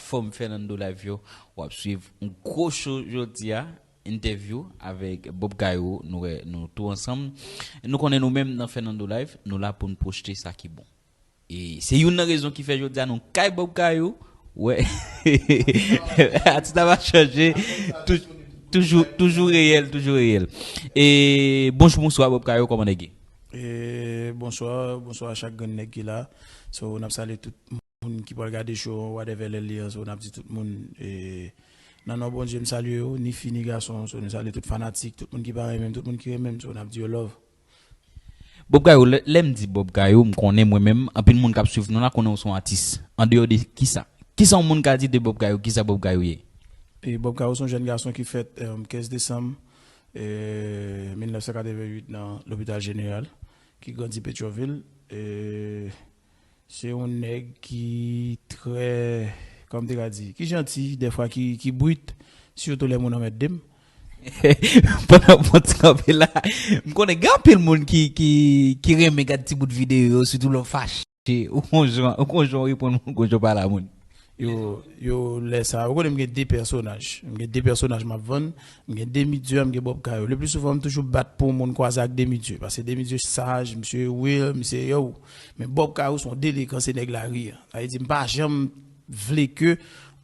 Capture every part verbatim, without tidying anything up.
platfòm Fernando Live yo, w ap swiv yon gwo show jodi a, entèvyou avèk Bob Kayou, nou wè nou tou ansanm. Nou konnen nou menm nan Fernando Live, nou la pou n pwochte sa ki bon. E se youn nan rezon ki fè jodi a nou kay Bob Kayou. Wè. Atis la pa chanje. Tou- Toujou, toujou reyèl, toujou reyèl. E bonjou, bonswa, Bob Kayou, kòman nèg ye? E bonswa, bonswa a chak grenn nèg ki la. So, n ap salye tout moun ki pral gade show, whatever lè l ye an. So, n ap di tout moun, e, nan non Bondye, m salye yo, ni fi, ni gason. So, nou salye tout fanatik, tout moun ki pa renmen m, tout moun ki renmen m. So, n ap di yo love. Bob Kayou, lè, lè m di Bob Kayou, m konnen mwen menm, anpil moun k ap swiv nou la konnen w se yon atis. Andeyò de kisa? Kisa yon moun ka di de Bob Kayou? Kisa Bob Kayou ye? E Bob Kayou se yon jèn gason ki fèt, um, kenz desanm, e, mil nèf san katrevenn uit nan Lopital Jeneral, ki grandi Petyonvil. E se yon nèg ki trè, kòman m te ka di, ki janti, dèfwa ki, ki brit, sitou lè moun anmède m. Pandan w pran ti kanpe la, m konnen gen anpil moun ki, ki, ki renmen gade ti bout videyo yo, sitou lè w fache, ou konn jan, ou konn jan w reponn moun, ou konn jan w pale a moun. Yo, yo, lè sa, ou konnen m gen de pèsonaj. M gen de pèsonaj m ap vann. M gen Demi Dieu, m gen Bob Kayou. Le pli souvan, m toujou bat pou moun kwaze ak Demi Dieu. Paske Demi Dieu saj, misye real, misye yo. Men Bob Kayou se yon delekan, se nèg lari a. Sa vle di, m pa janm vle ke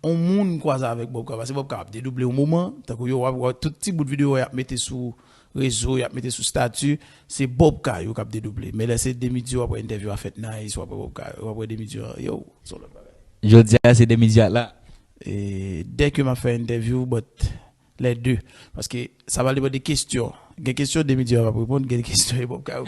yon moun kwaze avèk Bob Kayou. Paske Bob Kayou ap dedouble yon moman, tankou yo, w ap wè tout ti bout videyo y ap mete sou rezo, y ap mete sou stati, se Bob Kayou k ap dedouble. Men lè se Demi Dieu, w ap wè entèvyou a fèt nice, w ap wè Bob Kayou, w ap wè Demi Dieu, yo, se yon lòt bagay. Jodi a, se Demi Dieu a la. E, dè ke m ap fè entèvyou, but lè de. Paske sa va depann de kesyon. Gen kesyon Demi Dieu a p ap reponn, gen kesyon e Bob Kayou.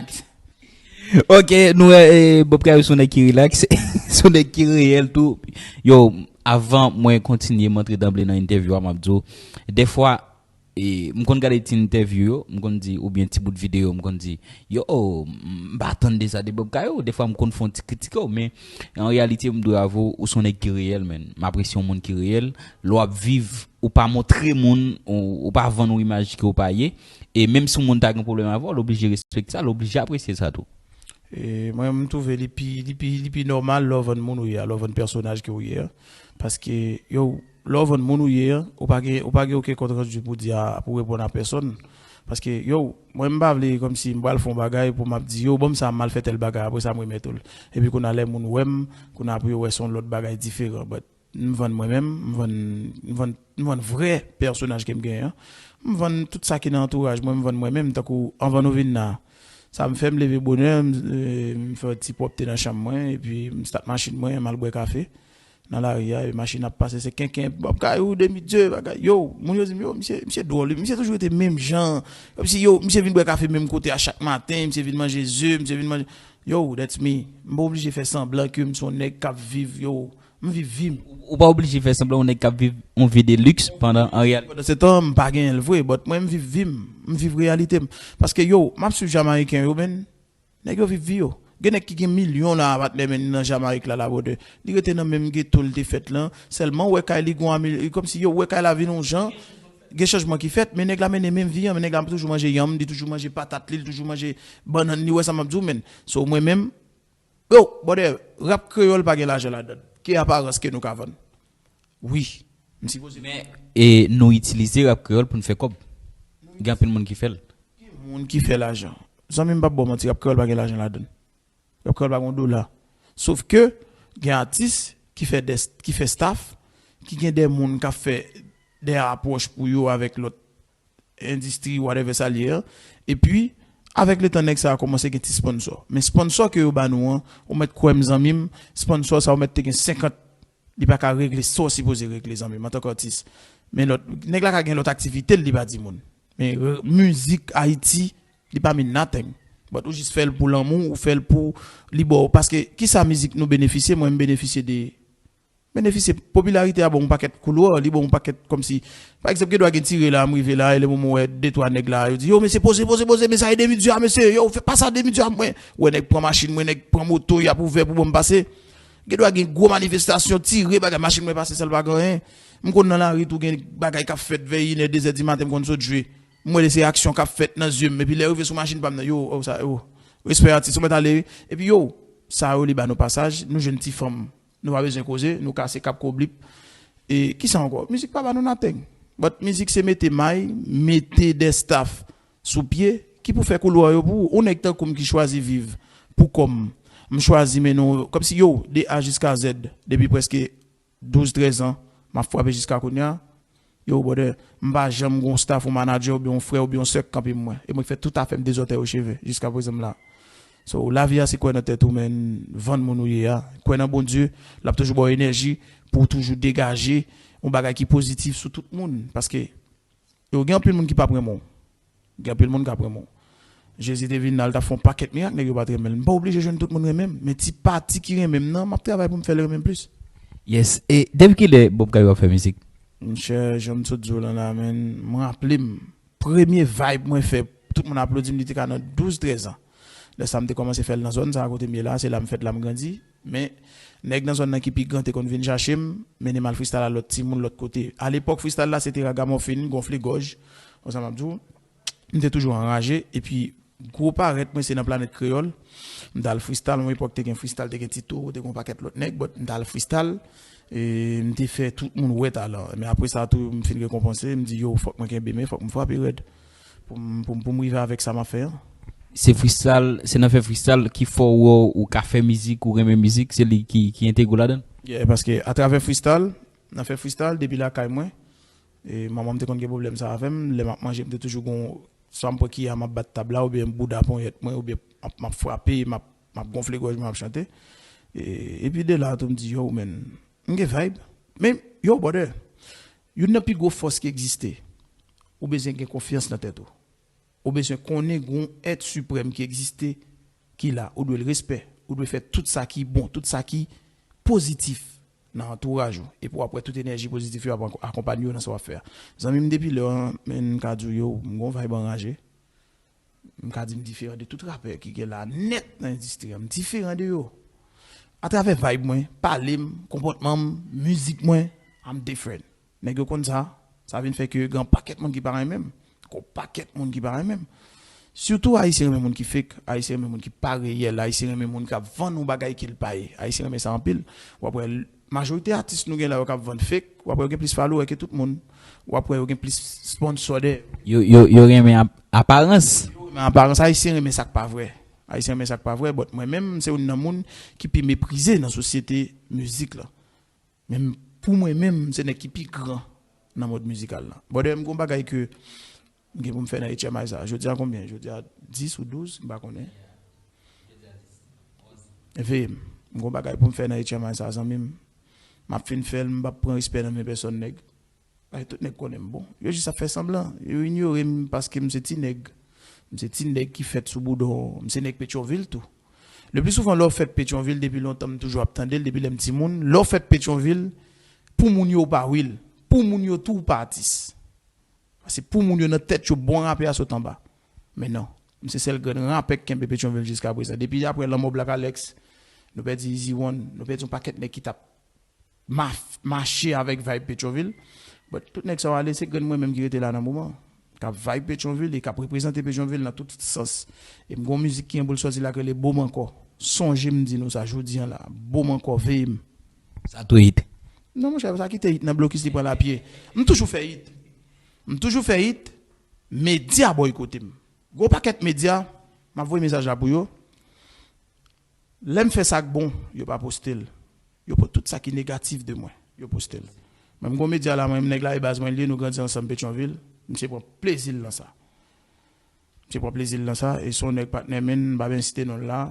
Ok, nou wè, e, Bob Kayou se yon nèg ki relax, se yon nèg ki reyèl tou. Yo, avan mwen kontinye, m antre danble nan entèvyou a, m ap di w, dèfwa, e, m konn gade ti entèvyou yo, m konn di, oubyen ti bout videyo, m konn di, yo, m pa tann de sa de Bob Kayou, dèfwa m konn fè yon ti kritike w, men an reyalite, m dwe avwe w, ou se yon nèg ki reyèl, man. M apresye yon moun ki reyèl, lè w ap viv, ou pa montre moun, ou, ou pa vann yon imaj ke w pa ye, e menm si yon moun ta gen pwoblèm avè w, l oblije respekte sa, l oblije apresye sa tou. E mwen, m twouve li pi, li pi, li pi nòmal lè w vann moun ou ye a, lè w vann pèsonaj ke w ye a. Paske, yo, lè w vann moun ou ye a, ou pa gen, ou pa gen okenn kont randi pou di a, pou reponn a pèsonn. Paske, yo, mwen, m pa vle kòmsi m pral fè yon bagay pou m ap di, yo, ban m sa, m al fè tèl bagay, apre sa, m remèt ou l. Epi kounye a, lè moun wè m, kounye a, pou yo wè se yon lòt bagay diferan. But, m vann mwen menm, m vann, m vann, m vann vrè pèsonaj ke m genyen an. M vann tout sa ki nan antouraj mwen, m vann mwen menm, tankou anvan nou vin la. Sa m fè, m leve bonè, m, e, m fè ti pwòpte nan chanm mwen, epi m stat machin mwen, m al bwè kafe nan lari a, e machin ap pase, se kenken, Bob Kayou, Demi Dieu, bagay, yo, moun yo di m, yo, misye, misye dwòl, wi, misye toujou rete menm jan, kòmsi, yo, misye vin bwè kafe menm kote a chak maten, misye vin manje ze, misye vin manje, yo, that's me, m pa oblije fè sanblan ke m se yon nèg k ap viv, yo, m viv vi m. Ou pa oblije fè sanblan yon nèg k ap viv yon vi de liks pandan an reyalite. Pandan se tan, m pa genyen l vre, but mwen, m viv vi m, m viv reyalite m. Paske, yo, m ap swiv Jamayiken yo, men, nèg yo viv vi yo. Gen nèg ki gen milyon la, patnè, men nan Jamayik la, la, brother. Li rete nan menm geto l te fèt lan. Sèlman, ou wè kay li gon amil-, kòmsi yo, ou wè kay la vin yon jan. Gen chanjman ki fèt, men nèg la mennen menm vi an, men nèg la toujou manje yanm, li toujou manje patat li, li toujou manje bannann li, ou wè sa m ap di w, men. So, mwen menm, yo, brother, rap kreyòl pa gen lajan ladan l. Ki aparans ke nou ka vann? Wi. M sipoze. Men, e nou itilize rap kreyòl pou n fè kòb. Gen anpil moun ki fè l. Ki moun ki fè lajan? Zanmi m p ap ba w manti, rap kreyòl pa gen lajan ladan l. Rap kreyòl pa gen yon dola. Sof ke gen atis ki fè dè, ki fè staff, ki gen dè moun k ap fè dè apwòch pou yo avèk lòt endistri, whatever sa l ye an. Epi, avèk letan, nèg sa yo kòmanse gen ti sponsò. Men sponsò ke yo ba nou an, ou mèt kwè m, zanmi m, sponsò sa yo mèt te gen senkant, li pa ka regle sa w sipoze regle, zanmi m, antanke atis. Men lòt, nèg la ka gen lòt aktivite l, li pa di moun. Men r-, mizik Ayiti, li pa mean nothing. But ou jis fè l pou lanmou, ou fè l pou li ba w. Paske, kisa mizik nou benefisye? Mwen, m benefisye de, benefisye popilarite a, ba w yon pakèt koulwa, li ba w yon pakèt kòmsi, pa egzanp, gen dwa gen tire la, m rive la, e lè mwen wè de twa nèg la, yo di, yo, mesye, poze, poze, poze, men sa e Demi Dieu a, mesye, yo, fè pa sa Demi Dieu a, mwen, wè nèg pran machin mwen, nèg pran moto, y ap ouvè pou ban m pase. Gen dwa gen gwo manifestasyon, tire, bagay, machin mwen pase san l pa gen anyen. M konn nan lari tou, gen bagay k ap fèt vè inè, dezè di maten, m konn sot jwe. M wè se aksyon k ap fèt nan zye m. Epi lè rive sou machin pa m nan, yo, oh, sa, oh. Respè atis, ou mèt ale, wi. Epi yo, sa yo li ba nou pasaj, nou jwenn ti fanm. Nou pa bezwen koze, nou kase kap koblip. E kisa ankò? Mizik pa ba nou nothing. But mizik se mete may, mete de staff sou pye ki pou fè koulwa yo pou ou. Yon nèg tankou m ki chwazi viv pou kò m, m chwazi mennen yon, kòmsi yo, de A jiska Z, depi prèske douz, trèz an, m ap frape jiska kounye a. Yo, brother, m pa janm gen yon staff, yon manager, oubyen yon frè, oubyen yon sè k kanpe mwen. E mwen k fè tout afè m dezòtè yo cheve, jiska prezan m la. So, lavi a se kwè nan tèt ou, men vann moun ou ye a. Kwè nan Bondye, l ap toujou ba w enèji pou w toujou degaje yon bagay ki pozitif sou tout moun. Paske yo gen anpil moun ki p ap renmen w. Gen anpil moun k ap renmen w. Jezi te vin la, l t ap fè yon pakèt mirak, nèg yo pa t renmen l. M pa oblije jwenn tout moun renmen m, men ti pati ki renmen m nan, m ap travay pou m fè l renmen m plis. Yes. E depi kilè Bob Kayo ap fè mizik? Monchè, jan m sot di w lan la, men, m raple m, premye vibe mwen fè, tout moun aplodi m, li te ka nan douz, trèz an. Lè sa m te kòmanse fè l nan zòn sa a kote m ye la, se la m fèt, la m grandi. Men, nèg nan zòn nan ki pi gran te konn vin chache m, mennen m al freestyle a lòt timoun, lòt kote. Alepòk, freestyle la, se te ragamòfin, gonfle gòj. Konsa m ap di w, m te toujou anraje. Epi, gwo parèt mwen, se nan Planèt Kreyòl. M t al freestyle, yon epòk te gen freestyle, te gen Tito, te gen yon pakèt lòt nèg, but m t al freestyle. E m te fè tout moun wè talan. Men apre sa tou, m fin rekonpanse, m di, yo, fòk mwen kenbe men, fòk m frape rèd. Pou m, pou m, pou m rive avèk sa m ap fè an. Se freestyle, se nan fè freestyle ki fè w wè w ka fè mizik, ou renmen mizik, se li ki, ki entegre w ladan l? Yeah, paske atravè freestyle, nan fè freestyle, depi lakay mwen, e manman m te konn gen pwoblèm sa avè m, lè m ap manje, m te toujou gon, swa m pran kiya, m ap bat tab la, oubyen bouda ponyèt mwen, oubyen m ap, m ap frape, m ap, m ap gonfle gòj mwen, m ap chante. E, epi de la tou, m di, yo, men, m gen vibe. Men, yo, brother, youn nan pi gwo fòs ki egziste, ou bezwen gen konfyans nan tèt ou. Ou bezwen konnen gon èt siprèm ki egziste, ki la. Ou dwe l respè. Ou dwe fè tout sa ki bon, tout sa ki pozitif nan antouraj ou. Epi w ap wè tout enèji pozitif yo ap anko-, akonpanye w nan sa w ap fè a. Zanmi m, depi lè an, men, m ka di w, yo, m gon vibe anraje. M ka di m diferan de tout rapè ki gen la nèt nan endistri an. M diferan de yo. Atravè vibe mwen, pale m, konpòtman m, mizik mwen, I'm different. Nèg yo konn sa, sa vin fè ke gen yon pakèt moun ki pa renmen m. Gen yon pakèt moun ki pa renmen m. Sitou Ayisyen renmen moun ki fake, Ayisyen renmen moun ki pa reyèl, Ayisyen renmen moun k ap vann yon bagay ke l pa ye. Ayisyen renmen sa anpil. W ap wè l, majorite atis nou gen la yo k ap vann fake, w ap wè yo gen plis follower ke tout moun. W ap wè yo gen plis sponsor dèyè. Yo, yo, yo renmen ap-, aparans. Yo renmen aparans. Ayisyen renmen sa k pa vrè. Ayisyen renmen sa k pa vrè, but mwen menm, m se youn nan moun ki pi meprize nan sosyete mizik la. Men pou mwen menm, se nèg ki pi gran nan mond mizikal la. Brother, m gon bagay ke m gen pou m fè nan H M I sa. Jodi a konbyen? Jodi a dis ou douz, m pa konnen. Veye m. M gon bagay pou m fè nan H M I sa, zanmi m. M ap fin fè l, m p ap pran respè nan men pèsòn nèg. Ay, tout nèg konnen m bon. Yo jis ap fè sanblan. Yo inyore m paske m se ti nèg. M se ti nèg ki fèt sou Boudon. M se nèg Petyonvil tou. Le pli souvan, lè w fèt Petyonvil, depi lontan m toujou ap tande l, depi lè m timoun, lè w fèt Petyonvil, pou moun yo ou pa real. Pou moun yo tou ou pa atis. Paske pou moun yo nan tèt yo, bon rapè a sot anba. Men non, m se sèl grenn rapè k kenbe Petyonvil jiska prezan. Depi apre lanmò Black Alex, nou pèdi Easy One, nou pèdi yon pakèt nèg ki t ap ma-, mache avèk vibe Petyonvil. But tout nèg sa yo ale, se grenn mwen menm ki rete la nan moman. K ap vibe Petyonvil e k ap reprezante Petyonvil nan tout sans. E m gon mizik ki gen pou l sòti la k rele Bo m ankò. Sonje m di nou sa jodi a la. Bo m ankò, veye m. Sa tou hit. Non, monchè, sa kite hit nan blokis, li pran lapye. M toujou fè hit. M toujou fè hit. Medya bòykote m. Gwo pakèt medya, m ap voye mesaj la pou yo. Lè m fè sa k bon, yo pa poste l. Yo pran tout sa ki negatif de mwen, yo poste l. Menm gon medya la, mwen, nèg la e baz mwen li ye, nou grandi ansanm Petyonvil. Misye pran plezi l nan sa. Misye pran plezi l nan sa, e se yon nèg patnè men, m pa bezwen site non l la.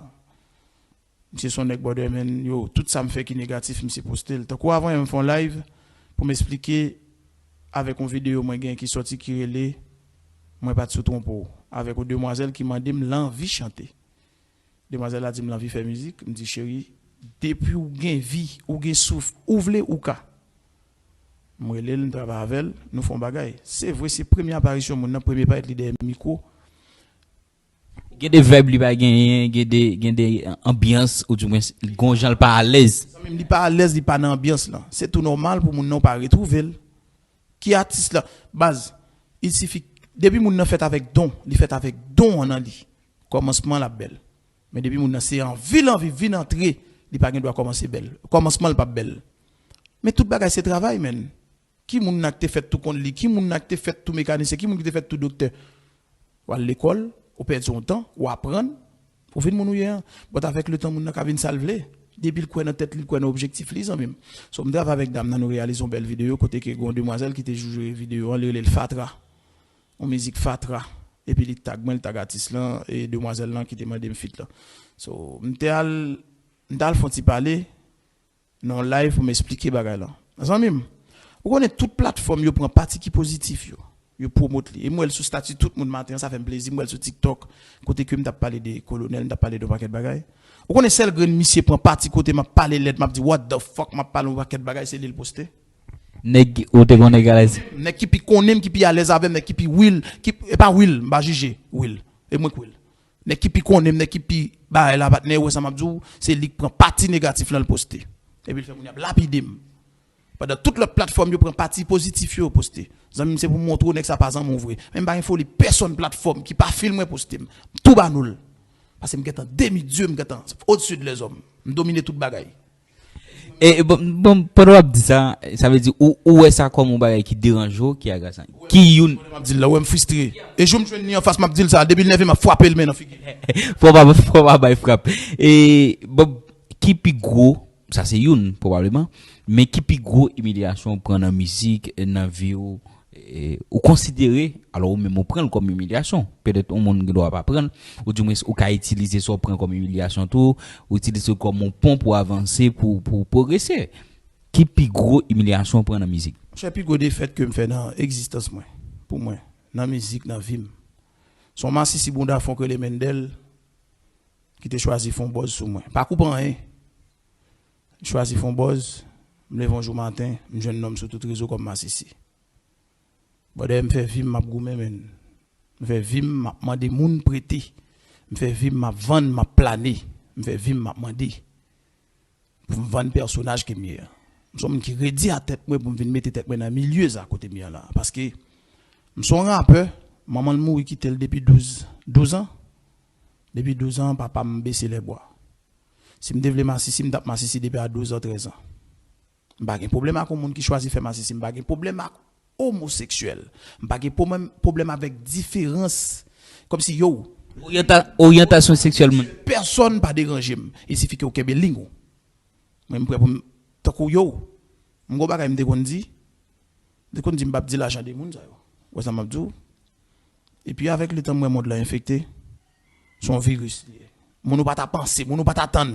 Misye se yon nèg brother men, yo, tout sa m fè ki negatif, misye poste l. Tankou avan yè m fè yon live pou m esplike avèk yon videyo mwen gen ki sòti ki rele Mwen pa t sou twonpe w, avèk yon demwazèl ki mande m l anvi chante. Demwazèl la di m l anvi fè mizik. M di, cheri, depi w gen vi, ou gen souf, ou vle, ou ka. M rele l, m travay avè l, nou fè yon bagay. Se vre, se premye aparisyon moun nan, premye parèt li dèyè mikwo. Gen de vibe li pa genyen, gen de, gen de anbyans, ou di mwen, gon jan l pa alèz. Zanmi m, li pa alèz, li pa nan anbyans lan. Se tou nòmal pou moun nan ou pa retwouve l. Ki atis la? Baz, il sifi, depi moun nan fèt avèk don, li fèt avèk don an nan li. Kòmansman l ap bèl. Men depi moun nan se anvi l anvi vin antre, li pa gen dwa kòmanse bèl. Kòmansman l p ap bèl. Men tout bagay se travay, menn. Ki moun nan ki te fèt tou konn li? Ki moun nan ki te fèt tou mekanisyen? Ki moun ki te fèt tou doktè? Ou al lekòl, ou pèdi yon tan, ou aprann, ou vin moun ou ye an. But avèk letan, moun nan ka vin sa l vle. Depi l kwè nan tèt li, l kwè nan objektif li, zanmi m. So, m travay avèk dam nan, nou reyalize yon bèl videyo kote ke gen yon demwazèl ki te joure videyo an, li rele l Fatra. Yon mizik Fatra. Epi li tag mwen, li tag atis lan, e demwazèl lan ki te mande m feat lan. So, m te al, m te al fè yon ti pale nan yon live pou m esplike bagay lan. Zanmi m, ou konnen tout platfòm yo pran pati ki pozitif yo. Yo pwomot li. E m wè l sou stati tout moun maten an, sa fè m plezi. M wè l sou TikTok, kote ke m t ap pale de Kolonèl, m t ap pale de yon pakèt bagay. Ou konnen sèl grenn misye pran pati kote m ap pale lèd, m ap di what the fuck, m ap pale yon pakèt bagay, se li l poste. Nèg, ou te konnen ki alèz? Nèg ki pi konnen m, ki pi alèz avè m, nèg ki pi will, ki, e pa will, m pa jije, will. E mwen k will. Nèg ki pi konnen m, nèg ki pi bagay la, patnè, ou wè sa m ap di w, se li k pran pati negatif lan l poste. Epi l fè moun y ap lapide m. Pandan tout lòt platfòm yo pran pati pozitif yo poste. Zanmi m, se pou m montre w nèg sa pa zanmi w vre. Men m pa gen foli pèsonn platfòm ki pa fil mwen poste m. Tou ba nou l. Paske m gentan demi dye, m gentan odsi de lèzòm. M domine tout bagay. E bon, bon, pandan w ap di sa, sa vle di ou, ou wè sa kòm yon bagay ki deranje w, ki agasan. Ki youn. M ap di l la, ou wè m fristre. E jou m jwenn li anfas, m ap di l sa. Depi l nève, m ap frape l men nan figi l. Fò w pa, fò w pa bay frap. E bon, ki pi gwo, sa se youn, pwobableman, men ki pi gwo imilyasyon w pran nan mizik, nan vi w, e, ou konsidere, alò ou menm ou pran l kòm imilyasyon. Petèt yon moun gen dwa pa pran l, oudimwens ou ka itilize sa w pran kòm imilyasyon tou, ou itilize l kòm yon pon pou avanse, pou, pou pwogrese. Ki pi gwo imilyasyon w pran nan mizik? Monchè, pi gwo defèt ke m fè nan egzistans mwen, pou mwen, nan mizik, nan vi m, se yon masisi bounda fon k rele Mendel ki te chwazi fè yon buzz sou mwen. Pa koupe anyen. Li chwazi fè yon buzz, m leve yon jou maten, m jwenn non m sou tout rezo kòm masisi. Brother, m fè vi m, m ap goumen, menn. M fè vi m, m ap mande moun prete. M fè vi m, m ap vann, m ap plane. M fè vi m, m ap mande. Pou m vann pèsonaj ke m ye a. M se yon moun ki redi a tèt mwen pou m vin mete tèt mwen nan milye sa kote m ye a la. Paske m se yon rapè, manman l mouri kite l depi douz, douz an. Depi douz an, papa m bese lèbwa. Si m te vle masisi, m t ap masisi depi a douz an, trèz an. M pa gen pwoblèm ak yon moun ki chwazi fè masisi. M pa gen pwoblèm ak omoseksyèl. M pa gen pwoblèm, pwoblèm avèk diferans. Kòmsi, yo. Oryanta, oryantasyon seksyèl moun. Pèsonn pa deranje m. Il sifi ke w kenbe liy ou. Mwen, m prè pou m, tankou yo. M gon bagay m te konn di. M te konn di m p ap di lajan de moun sa yo. Ou wè sa m ap di w? Epi avèk letan m wè mond lan enfekte, se yon viris li ye. Moun ou pa ta panse, moun ou pa ta tann.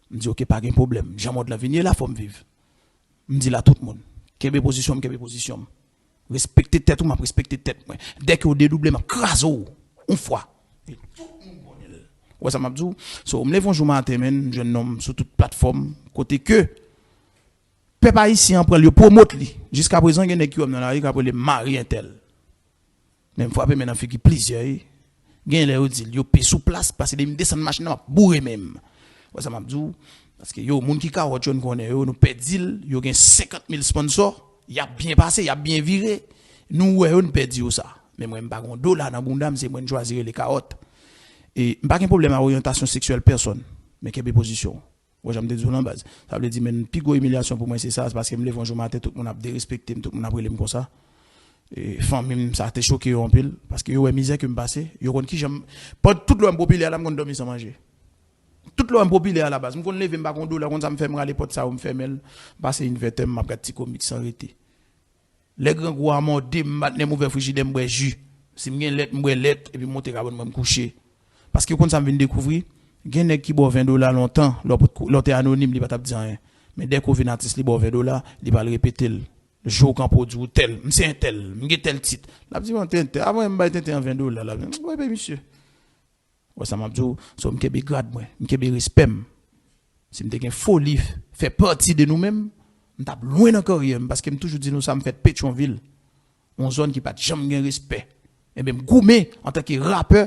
M di, oke, pa gen pwoblèm. Jan mond lan vin ye la, fò m viv. M di l a tout moun. Kenbe pozisyon m, kenbe pozisyon m. Respekte tèt ou, m ap respekte tèt mwen. Dèke w dedouble, m ap kraze w yon fwa. E tout moun konnen l. Ou wè sa m ap di w? So, m leve yon jou maten, menn, m jwenn non m sou tout platfòm, kote ke pèp ayisyen an pran l, yo pwomot li. Jiskaprezan, gen nèg ki wè m nan lari, k ap rele m mari entèl. Men m frape men nan figi plizyè, wi. Gen lè yo di l, yo pe sou plas, paske depi m desann machin nan, m ap boure men m. Wè sa m ap di w? Paske yo, moun ki kawòt yo, n konnen yo, nou pèdi l, yo gen senkant mil sponsò, y ap byen pase, y ap byen vire. Nou wè yo, n pèdi yo sa. Men mwen, m pa gen yon dola nan bounda m, se mwen n chwazi rele kawòt. E m pa gen pwoblèm a oryantasyon seksyèl pèsonn, men kenbe pozisyon w. Ou wè jan m te di w lan baz. Sa vle di, men pi gwo imilyasyon pou mwen se sa, se paske m leve yon jou maten, tout moun ap derespekte m, tout moun ap rele m konsa. E fanmi m, sa te choke yo anpil, paske yo wè mizè ke m pase, yo konn kijan m, pandan tout lè m popilè a la, m konn dòmi san manje. Tout lè m popilè a la baz, m konn leve, m pa gen yon dola, konn sa m fè, m rale pòt sa yo, m fèmen l, m pase envètè m, m ap gad ti komik san rete. Lè grangou a mòde m, m bat nen m ouvè frijidè m bwè ji. Si m gen lèt, m bwè lèt, epi m monte kabann mwen m kouche. Paske ou konn sa m vin dekouvri, gen nèg ki ba w ven dola lontan, lè w potko, lè w te anonim, li pa t ap di anyen. Men dèke w vin atis, li ba w ven dola, li pral repete l. Jou w kanpe w di w tèl, m se entèl, m gen tèl tit. L ap di m an tenten, avan m bay tenten an ven dola, l ap di, woy pè misye. Wè sa m ap di w? So, m kenbe grad mwen, m kenbe respè m. Si m te gen foli fè pati de nou menm, m t ap lwen nan karyè m, paske m toujou di nou sa, m fèt Petyonvil, yon zòn ki pa t janm gen respè. Enben, m goumen antanke rapè,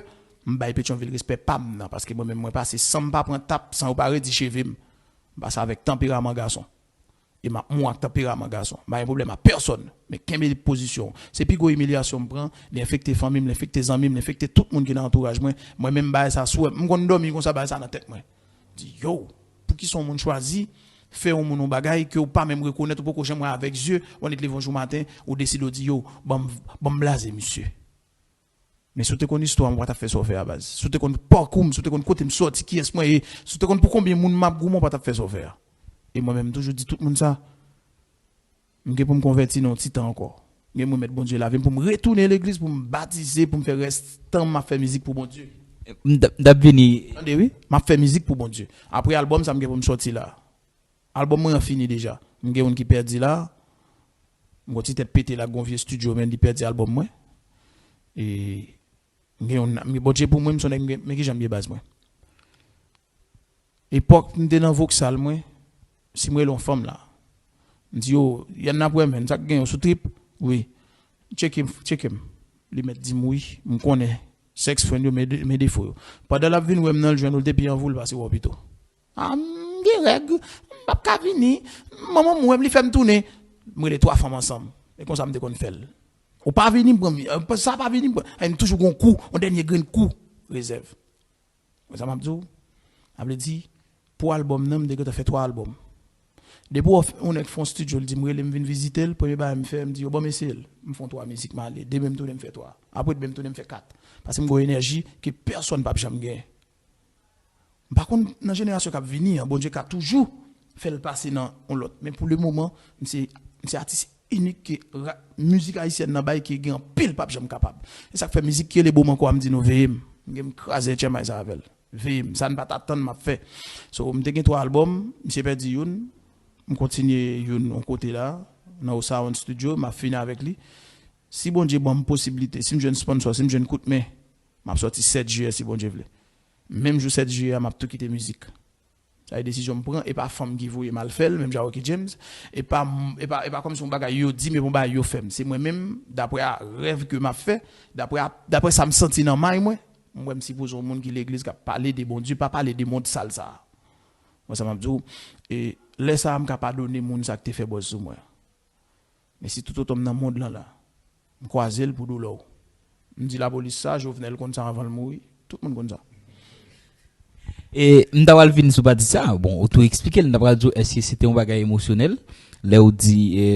m bay Petyonvil respè pa m nan, paske mwen menm, mwen pase san m pa pran tap, san yo pa redi cheve m. M pase avèk tanperaman gason. E m ap mou ak tanperaman gason. M pa gen pwoblèm ak pèsonn. Men kenbe pozisyon w. Se pi gwo imilyasyon m pran. Li enfekte fanmi m, li enfekte zanmi m, li enfekte tout moun ki nan antouraj mwen. Mwen menm bagay sa sou m. M konn dòmi konsa, bagay sa nan tèt mwen. Di, yo, poukisa yon moun chwazi fè yon moun yon bagay ke w pa menm rekonèt, ou poko janm wè avèk zye, w annik leve yon jou maten, ou deside w di, yo, ban m, ban m blaze misye. Men si w te konn istwa m, ou pa t ap fè sa w fè a, baz. Si w te konn pakou m, si w te konn kote m sòti, kiyès mwen ye, si w te konn pou konbyen moun m ap goumen, ou pa t ap fè sa w fè a. E mwen menm, m toujou di tout moun sa, m gen pou m konvèti nan yon ti tan ankò. M gen pou m remèt Bondye lavi m, pou m retounen legliz, pou m batize, pou m fè rès tan m ap fè mizik pou Bondye. M t ap, m t ap vini. Tande, wi, m ap fè mizik pou Bondye. Apre albòm sa, m gen pou m sòti la. Albòm mwen an fini deja. M gen youn ki pèdi la. M gon ti tèt pete la, gon vye estidyo, men li pèdi albòm mwen. E m gen youn, m gen Bondye pou mwen, m sonn, men ki jan m ye baz mwen. Epòk m te nan voksal mwen, si m rele yon fanm la, m di yo, Yann ap wè men, sa k gen yo sou trip? Wi. Tcheke m, tcheke m. Li mèt di m wi, m konnen. Sex friend yo, men de- men defo yo. Pandan l ap vin wè m nan, l jwenn ou, l te pi anvi w, l pase wè w pito. A, m gen règ, m p ap ka vini. Manman m wè m, li fè m tounen. M rele twa fanm ansanm. E konsa m te konn fè l. Ou pa vini, m pran mi- eh, sa pa vini, m pran. Ay, m toujou gon kou, yon dènye grenn kou rezèv. Wè sa m ap di w? Sa vle di, pou albòm nan, m te gentan fè twa albòm. Depi w, yon nèg fè yon estidyo, l di m, rele m vin vizite l, premye bagay m fè, m di yo, ban m eseye l. M fè yon twa mizik, m ale. Demen m tounen, m fè twa. Apre demen m tounen, m fè kat. Paske m gen yon enèji ke pèsonn p ap janm genyen. M pa konn nan jenerasyon k ap vini an, Bondye ka toujou fè l pase nan yon lòt. Men pou le moman, m se, m se atis inik ke ra- mizik ayisyèn nan bay ke gen anpil p ap janm kapab. E sa k fè mizik ki rele Bo m ankò a, m di nou veye m. M gen m kraze tchèmay sa avè l. Veye m. Sa n pa t atann m ap fè. So, m te gen twa albòm, misye pèdi youn. M kontinye youn yon kote la, nan O Sound Studio, m ap fini avèk li. Si Bondye ban m posiblite, si m jwenn sponsò, si m jwenn kout men, m ap sòti sèt jiyè si Bondye vle. Menm jou sèt jiyè a, m ap tou kite mizik. Sa e desizyon m pran, e pa fanm ki voye m al fè l, menm jan Rocky James. E pa, m- e pa, e pa kòmsi yon bagay yo di m, e pa yon bagay yo fè m. Se mwen menm, daprè a rèv ke m ap fè, daprè a- daprè sa m santi nan may mwen, m wè m sipoze yon moun ki legliz k ap pale de Bondye, pa pale de mond sal sa a. Wè sa m ap di w? E lè sa a, m ka padone moun sa k te fè buzz sou mwen. Men si toutotan m nan mond lan la, m kwaze l pou doulè w. M di lapolis sa, Jovenel konn sa anvan l mouri. Tout moun konn sa. E m ta pral vin sou pati sa, bon, ou tou eksplike l, m ta pral di w, èske se te yon bagay emosyonèl? Lè ou di, e,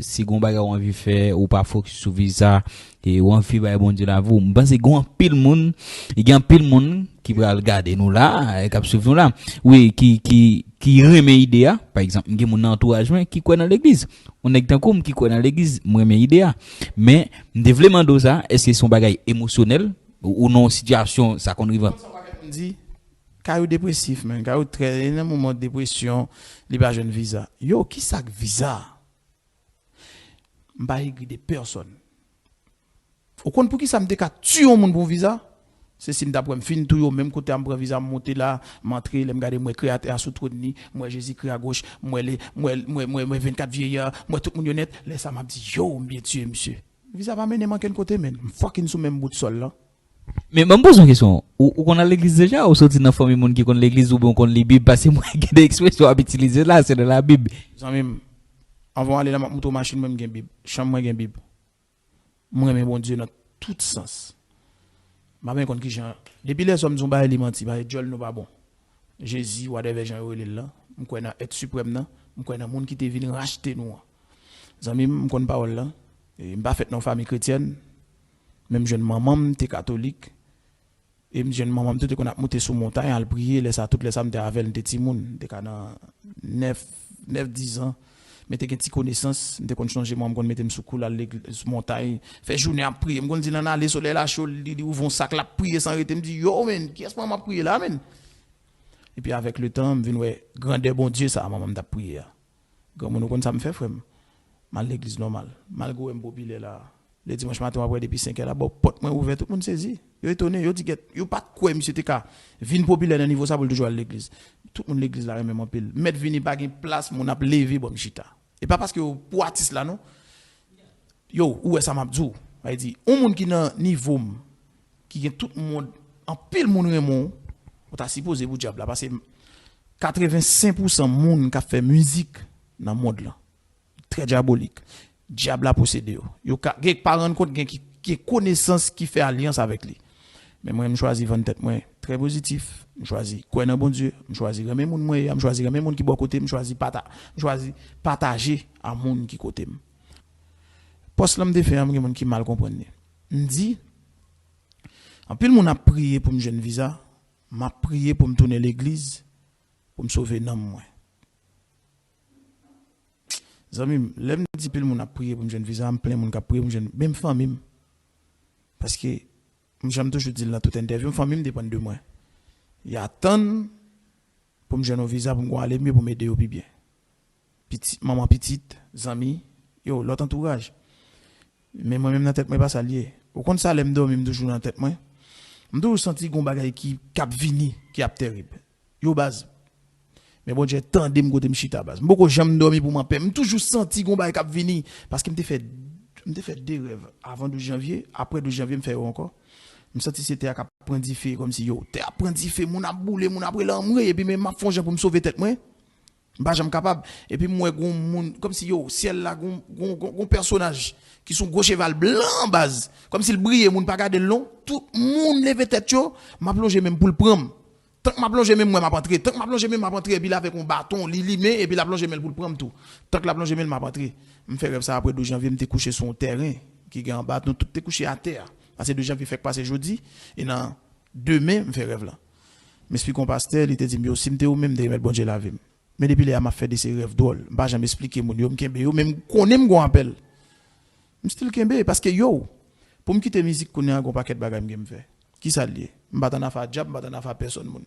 si gon bagay ou anvi fè, ou pa fokis sou viza, e ou anvi bay Bondye lavi w. M panse gon anpil moun, e gen anpil moun ki pral gade nou la, e k ap swiv nou la. Wi, ki, ki, ki renmen ide a. Pa egzanp, m gen moun nan antouraj mwen ki kwè nan legliz. Yon nèg tankou m ki kwè nan legliz, m renmen ide a. Men, m te vle mande w sa, èske se yon bagay emosyonèl ou, ou nan yon sitiyasyon sa konn rive? M di, Kayou depresif, men. Kayou trè, li nan moman depresyon, li pa jwenn viza. Yo, ki sa k viza? M pa egri de pèsonn. Ou konn poukisa m te ka tiye yon moun pou yon viza? Se si m t ap wè m fin touye w menm kote a, m pran viza, m monte la, m antre, lè m gade, m wè Kreyatè a sou twòn li, m wè Jezikri agoch, m wè le, m wè, m wè, m wè, m wè vennkat vyeya, m wè tout moun yo nèt. Lè sa a, m ap di, yo, m byen tiye misye. Viza pa mennen m ankenn kote, menn. M fucking sou menm bout sòl lan. Men ban m poze yon kesyon. Ou, ou konn al legliz deja? Ou soti nan fanmi moun ki konn legliz oubyen ou konn li Bib? Paske m wè gen de ekspresyon w ap itilize la, se nan Labib. Zanmi m, anvan w ale la, m ap montre w machin mwen, m gen Bib. Chanm mwen gen Bib. M renmen Bondye nan tout sans. M pa menm konn kijan. Depi lèzòm di yon bagay, li manti, paske djòl nou pa bon. Jezi, whatever jan yo rele l lan, m kwè nan èt siprèm nan, m kwè nan moun ki te vin rachte nou an. Zanmi m, m konn pawòl lan. E m pa fèt nan yon fanmi kretyèn, men m jwenn manman m te katolik. E m jwenn manman m tou te konn ap moute sou montay al priye. Lè sa, tout lè sa, m te avè l, m te timoun. M te ka nan nèf, nèf, diz an. Men te gen ti konesans. M te konn chonje manman m konn mete m sou kou l al legliz, sou montay. Fè jounen ap priye. M konn di l ann ale, solèy la cho, li, li ouvè yon sak, l ap priye san rete. M di, yo, men, kiyès manman m ap priye la, men? Epi avèk letan, m vin wè grandè Bondye sa a manman m t ap priye a. Granmoun, ou konn sa m fè, frè m? M al legliz nòmal. Malgre w wè m popilè la, lè dimanch maten w ap wè depi senk è la, bò pòt mwen ouvè, tout moun sezi. Yo etone, yo di gèt, yo pa t kwè misye te ka vin popilè nan nivo sa pou l toujou al legliz. Tout moun legliz la renmen m anpil. M mèt vini, pa gen plas, moun ap leve ban m chita. E pa paske yo pou atis la non. Yo, ou wè sa m ap di w. Sa vle di, yon moun ki nan nivo m, ki gen tout mond, anpil moun renmen w, ou ta sipoze pou dyab la. Paske katrevensenk pousan moun k ap fè mizik nan mond lan trè dyabolik. Dyab la posede yo. Yo ka, gen pa rann kont, gen ki gen konesans ki fè alyans avèk li. Men mwen, m chwazi vann tèt mwen. trè pozitif, m chwazi kwè nan Bondye, m chwazi renmen moun mwen ye a, m chwazi renmen moun ki bò kote m, m chwazi pata, m chwazi pataje a moun ki kote m. Pòs lan m te fè an, gen moun ki mal konprann li. M di, anpil moun ap priye pou m jwenn viza, m ap priye pou m tounen legliz, pou m sove nanm mwen. Zanmi m, lè m di pil moun ap priye pou m jwenn viza, m plen moun k ap priye pou m jwenn, menm fanmi m. Paske, m janm toujou di l nan tout entèvyou m, fanmi m depann de mwen. Y atann pou m jwenn yon viza pou m gon ale mye pou m ede yo pi byen. Pitit, manman pitit, zanmi, yo, lòt antouraj. Men mwen menm nan tèt mwen pa sa l ye. Ou konn sa lè m dòmi m toujou nan tèt mwen. M toujou santi gon bagay ki k ap vini, ki ap tèrib. Yo baz. Men Bondye tande m kote m chita baz. M poko janm dòmi pou m anpè. M toujou santi gon bagay k ap vini. Paske m te fè, m te fè de rèv avan douz janvye, apre douz janvye m fè yo ankò. M santi se tè a k ap pran dife kòmsi yo, tè a ap pran dife, moun ap boule, moun ap rele anmwey, epi men m ap fè yon jan pou m sove tèt mwen. M pa janm kapab. Epi m wè gon moun, kòmsi yo, syèl la, gon, gon, gon, gon pèsonaj ki sou gwo cheval blan baz. Kòmsi l briye, moun pa gade l non. Tout moun leve tèt yo, m ap lonje men m pou l pran m. Tank m ap lonje men m, m wè m ap antre. Tank m ap lonje men m, m ap antre. Epi l avèk yon baton, li limen, epi l ap lonje men l pou l pran m tou. Tank l ap lonje men l, m ap antre. M fè rèv sa apre douz janvye, m te kouche sou yon tèren ki gen anba, nou tout te kouche atè a. Paske douz janvye fèk pase jodi, e nan demen, m fè rèv lan. M esplike yon pastè, li te di m, yo, si m te ou menm, m te remèt Bondye lavi m. Men depi lè a, m ap fè de seri rèv dwòl. M pa janm esplike moun yo, m kenbe yo, men m konnen m gon apèl. M still kenbe, paske yo, pou m kite mizik kounye a, gon pakèt bagay m gen m fè. Kisa l ye? M pa t ann afa dyab, m pa t ann afa pèsòn moun.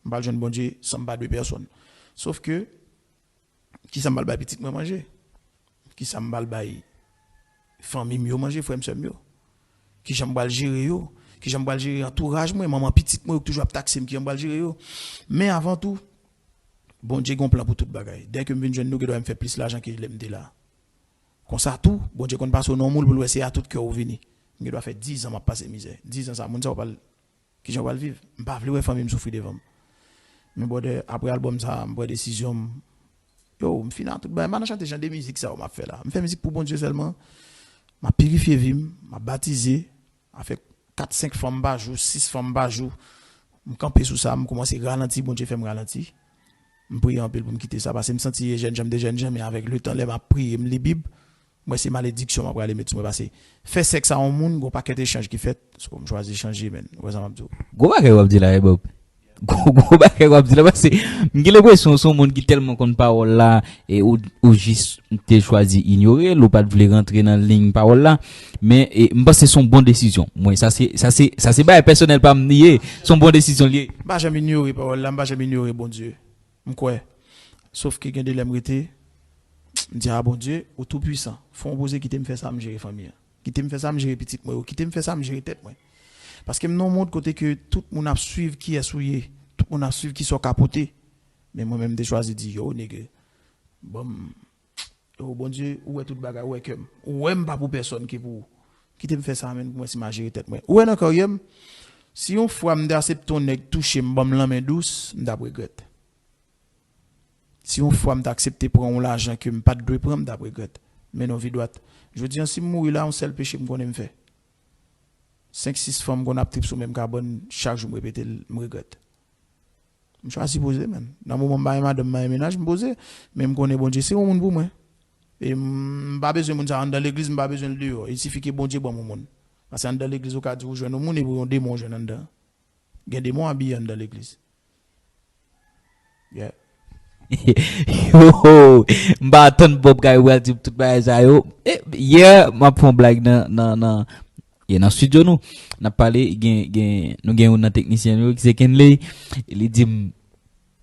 M pral jwenn Bondye san m pa dwe pèsòn. Sof ke, kisa m pral bay pitit mwen manje? Kisa m pral bay fanmi m yo manje, frè m, sè m yo? Kijan m pral jere yo? Kijan m pral jere antouraj mwen, manman pitit mwen yo k toujou ap takse m, kijan m pral jere yo? Men avan tou, Bondye gen yon plan pou tout bagay. Dèke m vin jwenn nou, gen dwa m fè plis lajan ke lè m te la. Konsa tou, Bondye konn pase w nan yon moul pou l wè se a tout kè w vini. M gen dwa fè diz an m ap pase mizè. Diz an sa, moun sa yo pral, kijan yo pral viv? M pa vle wè fanmi m soufri devan m. Men brother, apre albòm sa, m pran desizyon m. Yo, m fin a tout bagay. M pa nan chante jan de mizik sa yo m ap fè la. M fè mizik pou Bondye sèlman. M ap pirifye vi m, m ap batize. Afè kat, senk fanm pa jou, sis fanm pa jou. M kanpe sou sa, m kòmanse ralanti, Bondye fè m ralanti. M priye anpil pou m kite sa, paske m santi e jèn jan m te jèn jan, men avèk letan, lè m ap priye, m li Bib, m wè se malediksyon m ap prale met sou mwen, paske fè sèks a yon moun, gon pakèt echanj ki fèt, so m chwazi chanje, men, ou wè sa m ap di w. Gwo bagay w ap di la, wi, Bob. Gwo, gwo bagay w ap di la, paske m gen lenpresyon se yon moun ki tèlman konn pawòl la, e ou, ou jis te chwazi inyore l, ou pa t vle rantre nan liy pawòl la, men, e, m panse se yon bon desizyon. Mwen, sa se, sa se, sa se bagay pèsonèl pa m li ye, se yon bon desizyon li ye. M pa janm inyore pawòl la, m pa janm inyore Bondye. M kwè. Sof ke gen de lè m rete, m di, a Bondye, ou tou pwisan. Fè yon poze kite m fè sa, m jere fanmi an. Kite m fè sa, m jere pitit mwen yo. Kite m fè sa, m jere tèt mwen. Paske m nan yon mond kote ke tout moun ap swiv kiyès ou ye. Tout moun ap swiv kisa w ka pote. Men mwen menm, m te chwazi di, yo, nèg, ban m, yo, Bondye, ou wè tout bagay, ou wè kè m. Ou wè m pa pou pèsòn ke pou ou. Kite m fè sa, menm, pou mwen, si m a jere tèt mwen. Ou wè nan karyè m, si yon fwa m te aksepte yon nèg touche m, ban m lanmen dous, m t ap regrèt. Si yon fwa m t aksepte pran yon lajan ke m pa t dwe pran, m t ap regrèt. Men non, vi dwat. Jodi an, si m mouri la, yon sèl peche m konnen m fè. Senk, sis fanm konn ap trip sou menm kabann, chak jou m repete l, m regrèt. M chwazi poze, man. Nan moman m pa gen madanm, m pa gen mennaj, m poze. Men m konnen Bondye se yon moun pou mwen. E m pa bezwen moun sa anndan legliz, m pa bezwen l deyò. Il sifi ke Bondye ban m yon moun. Paske anndan legliz, ou ka di ou jwenn yon moun, epi yon demon ou jwenn anndan. Gen demon abiye anndan legliz. Yeah. Yo, m pa atann Bob Kay pral di tout bagay sa yo. E, yè, m ap fè yon blag nan, nan, nan, e nan studio nou. N ap pale, gen, gen, nou gen youn nan teknisyen nou yo ki se Kenley. Li di m,